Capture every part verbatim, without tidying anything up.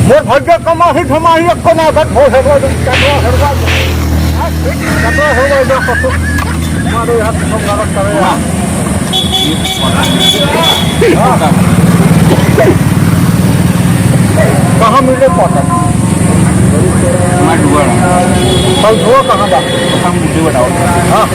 मोर भैया कमाही धमाही एको ना बच भो हेरवा दे, कटवा हेरवा दे। कटवा हेरवा दे, पशु। मारे यार, तुम गलत करे यार। हाँ। कहाँ मिले quarter? हमारे डुआ। कल धुआ कहाँ बा? हम मुझे बताओ। हाँ।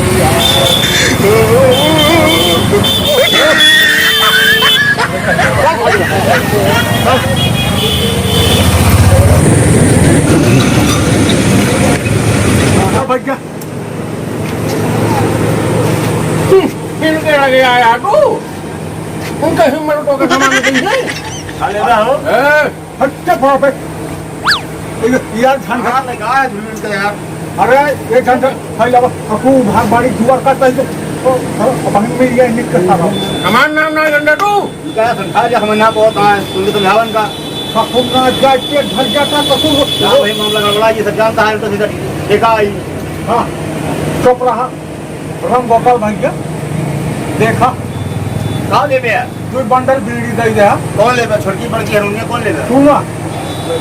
हाँ भैया। हम्म, फिर के लगे आया तू? उनका हिम्मत तो का सामान नहीं है। खा लेना हो। ए, हट के बाप है। ये यार, झंझट। कहाँ लगा है झुलमिल का यार? अरे, ये झंझट, भाई, अब ककू भाग बाड़ी जुआर करता है तो, तो, तो, अब हम में ये निक करता रहो। हमार नाम ना गंडा तू। इनका समझा जा, हमें ना बहुत आए, तुमने समझावन का। ककू ना जाए, पेट भर जाता, ककू। ना भाई, मामला गड़बड़ा, ये सब जानता है, तो सीधा ठेका आई। हाँ, चुप रहा। राम गोपाल भैया, देखा। का लेबे है? दुई बंडल बीड़ी दे दे। कौन लेबे? छोटकी बड़की हरमुनिया कौन लेबे? सुना।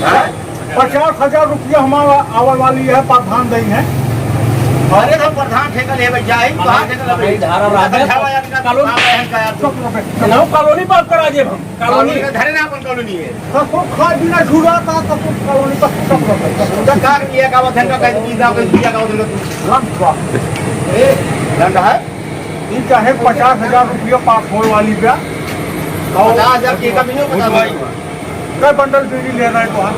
हाँ? पचास हजार रुपया हमारा आवे वाली है, प्रधान दई है। अरे तो प्रधान ठेका लेबे जाए, कहाँ ठेका लेबे? हमारी धारा राजा समझावा यार, का कॉलोनी, कहाँ बहन का यार? चुप रहो बे। ना कॉलोनी पास करा जे हम। कॉलोनी। कॉलोनी का धरे ना अपन कॉलोनी है। तो खूब खा पीना छुड़ा था, तो खूब कॉलोनी का सब रखा। उनका कार भी है, का वतन का कहीं भी ना, कहीं भी का वतन का तू। लंच बा। ए, लंच है? ई चाहे पचास हजार रुपया पास होए वाली बा। और पचास हजार की कमी नहीं, पचास हजार। कै बंडल बीड़ी ले रहे तो हम?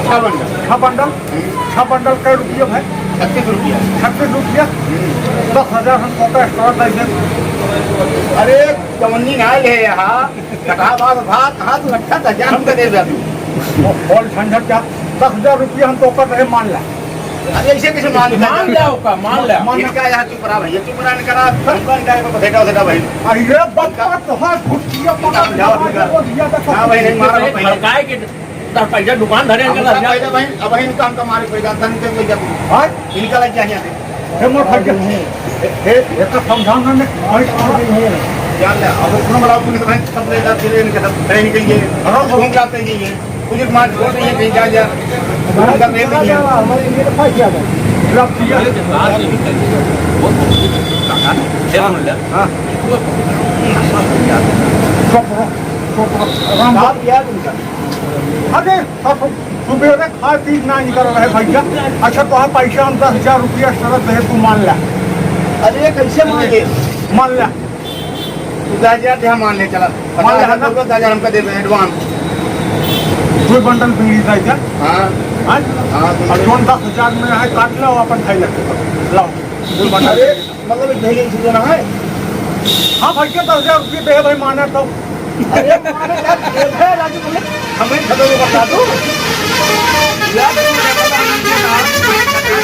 छह बंडल। छह बंडल? हम्म। छह बंडल कै रुपया भाई? छत्तीस रुपया। छत्तीस रुपया? हम्म। दस हजार हमको का extra दे दे। अरे, चवन्नी ना ले यहाँ। कटहा बात भात, हाथ लट्ठा दस हजार हमका दे दे तू। बोल झंझट क्या? दस हजार रुपया हम तो कर रहे, मान ला। अरे ऐसे कैसे मान ले? मान ले ओका, मान ले। मान ले। इनका यहाँ चुप रहा भैया, चुप रहा, इनका रहा, हमका इनका एक बसेटा वसेटा भाई। अरे बप्पा, तोहार घुटिया पकड़ जाओ, इनका। दिया देखो। हाँ भाई, नहीं मारा भाई। भड़काए के दस पैसा दुकान धरे, इनका इनका लग जा। पैसा भाई, अब इनका हमका मारे पड़ेगा, धन के ले जा। हाँ? इनका लग जा यहाँ से। हे मोर भाग्य। हे, हे, एकर समझाना में कोई छोड़ गई है। क्या ले? अब इतना बड़ा पुलिस भाई सब ले जाते हैं, इनके सब खड़े निकल गए। हाँ। घूम जाते हैं ये। पुलिस मार छोड़ रही है, कहीं जा, जा। इनका मेल नहीं है। हमारे लिए तो फाइट किया था। खिलाफ किया। हाँ। चुप रहो, चुप रहो। राम बाप यार उनका। अरे, अब सुबेरे खाए पी ना निकल रहे भैया। अच्छा, तो आप पैसा हम दस हजार रुपया शरत दे, तू मान ला। अरे, कैसे मान ले? मान ला। तू दस हजार दे, हम मान ले, चला। मान ले, पचास हजार ना? रुपया दस हजार हमका दे दे, advance। दो बंडल बीड़ी दे दे। हाँ। हाँ? हाँ, तो और जोन दस हजार में है, काट लो, अपन खाई लगते। लाओ, दो बंडल। अरे, मतलब, एक दहेज से देना है? हाँ भाई, के दस हजार रुपये दे भाई, माने तो। अरे, माने यार, दे दे, राजू, बोले, हमें खत्म बता दो। यार, तुम बता दो,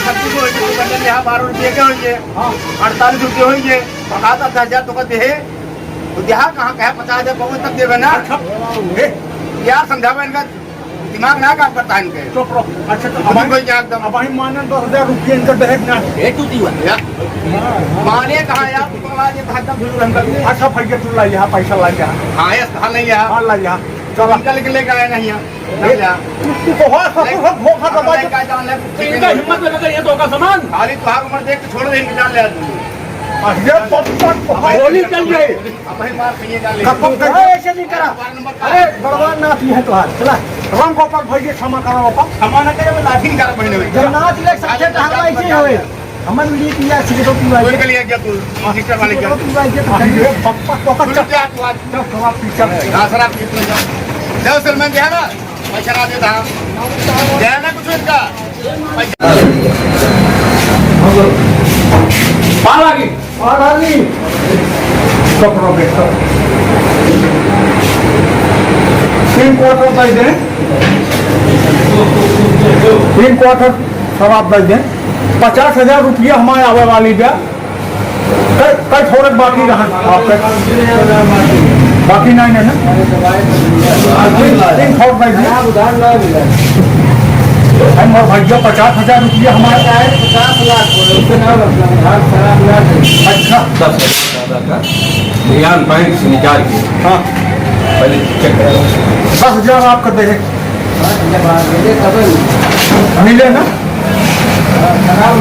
छत्तीस को एक बंडल यहाँ बारह रुपये के होंगे। हाँ। अड़तालीस रुपये होंगे। बता दो, दस हजार तो का दे। तो यहाँ कहाँ कहे पचास हजार पवन तक देवे ना? अच्छा। ए। यार, समझावे इनका। दिमाग ना काम करता है इनके। चुप रहो। अच्छा, तो अब हम कोई क्या एकदम। अब हम माने दस हजार रुपये इनका दहेज ना। ए, तू दिया। या। माने कहाँ यार, तू तो आज ये भाग का भिड़ू रहन कर। अच्छा, भैया, तू ला यहाँ, पैसा ला यहाँ। हाँ, ये कहाँ ले यहाँ? हाँ, ला यहाँ। चला। इनका लेके लेके आया नहीं यहाँ। ले यहाँ। तू, तू तो हो, ससुर हो, धोखा दबा के। का जान ले, तो इनका हिम्मत लगा कर ये तो का सामान। खाली तुहार उम्र देख के छोड़ दे, इनकी जान ले आदमी। अरे, पप्पा, पप्पा। गोली चल रही। अब भाई मार खाइए, डाल ले। कब तक हाँ, ऐसे नहीं करा। बारह नंबर का। अरे, बड़वान ना आती है तो हाथ, चला। राम गोपाल भाई के क्षमा करो, बापा। क्षमा ना करे, मैं लाठी निकाल बहने में। जब नाच ले सकते तो हम ऐसे ही होए। हमन वीडियो किया, सिगरेट पीवा कोई के। के लिए क्या तू? सिस्टर वाले क्या? सिगरेट पीवा के तो अरे, पप्पा, पप्पा, सुन चल। क्या तू आज? चल, थोड़ा पीछे। हाँ, सर, आप कितने जाओ? जाओ, सर, मैं गया ना। पैसा ना देता। गया ना कुछ इनका। पार आ गई। पार आ गई। सब रहो, सब। तीन क्वार्टर दे दे। तीन क्वार्टर शराब दे दे। पचास हजार रुपया हमारे आवे वाली बा। कल, कल थोड़े बाकी रहा आपका। बाकी नहीं, नहीं ना? तीन, तीन थोड़ दे दे। उधार ना मिला। अरे मोर भैया, पचास हजार रुपया हमारा है। पचास लाख को, उससे ना मतलब, हाथ खराब ना करे। अच्छा। दस हजार का ध्यान बैंक से निकाल के। हाँ। पहले चेक करो। दस हजार आपका दे। हाँ, जब आप मिले तब मिले ना।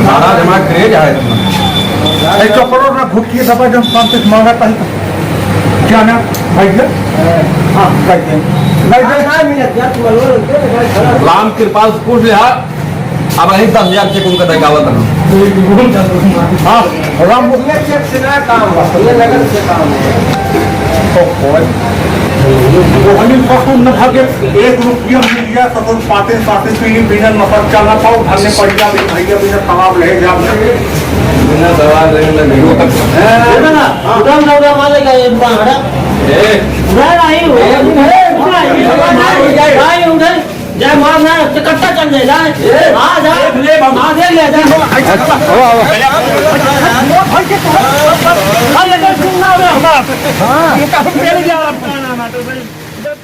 महाराज, हमारा क्रेज है तुम्हारा। एक कपड़ों ना घुट के दबा, जब पाँच सौ मांगा था ही तो। क्या नाम भैया? हाँ, भैया। भैया। राम कृपाल से पूछ लिहा, अब यही दस हजार चेक उनका देखावत है। हाँ, राम ये चेक से ना काम बा, ये नगद से काम है। तो कोई, वो हनी पसंद न भागे, एक रुपया मिल गया, तो कोई पाते, पाते, पीने, पीने, नफर चला पाओ, घर में पड़ जा, भैया, बिना सवाब ले जा। बिना सवाल लेने लगे। ये ना, उधर, उधर, उधर मारेगा, ये बांगड़ा। ए। उधर आई हो, ए, उधर, उधर, उधर, उधर, उधर। जय मार ना, तो कट्टा चल जाए, जा। ए, आ जा। देख ले बाबू। आ, देख ले, जा। अच्छा, हो, हो। अरे, अरे, सुनना है हमारा। हाँ। ये काम मेरे जा। ना, ना, ना, तो भाई, जब